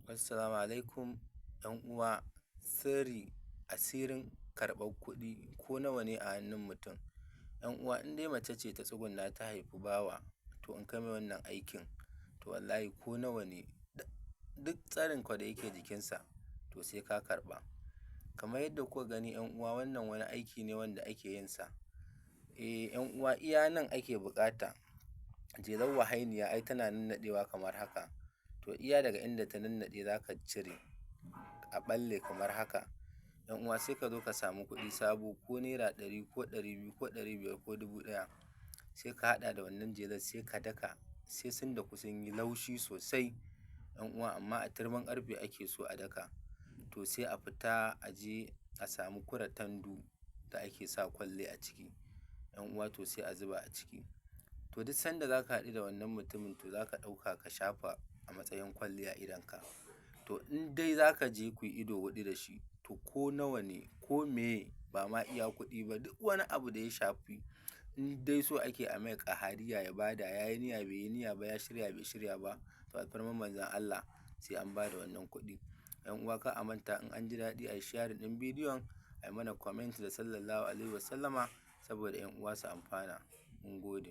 Assalamu alaikum ‘yan uwa. Sirri asirin karɓan kuɗi ko nawa ne a hannun mutum. ‘Yan uwa, in dai mace ce ta tsuguna ta haifi bawa, to in kai mai wannan aikin, to wallahi ko nawa ne, duk tsarin ka da yake jikinsa, to sai ka karɓa. Kamar yadda kuka gani, ‘yan uwa, wannan wani aiki ne wanda ake yin sa. ‘Yan uwa, iya nan ake buƙata. Jelar wahainiya ai tana nannaɗewa kamar haka, to iya daga inda ta nannaɗe za ka cire, a ɓalle kamar haka. ‘Yan uwa, sai ka zo ka samu kuɗi sabo, ko naira 100 ko 200 ko 500 ko 1000, sai ka haɗa da wannan jelar, sai ka daka, sai sun daku sun yi laushi sosai, ‘yan uwa. Amma a turmin ƙarfe ake so a daka. To sai a fita a je a samu kura tandu da ake sa kwalli a ciki, ‘yan uwa, to sai a zuba a ciki. To duk sanda za ka haɗu da wannan mutumin, to za ka ɗauka ka shafa a matsayin kwalli a idonka. To in dai za ka je ku yi ido huɗu da shi, to ko nawa ne ko meye, ba ma iya kuɗi ba, duk wani abu da ya shafi, in dai so ake a mai ƙahariya, ya bada, ya yi niyya, bai yi niyya ba, ya shirya, bai shirya ba, to alfarman Manzon Allah sai an ba da wannan kuɗi. ‘Yan uwa, kar a manta, in an ji daɗi a yi sharing ɗin bidiyon, a yi mana comment da Sallallahu Alaihi Wasallama, saboda ‘yan uwa su amfana. Mun gode.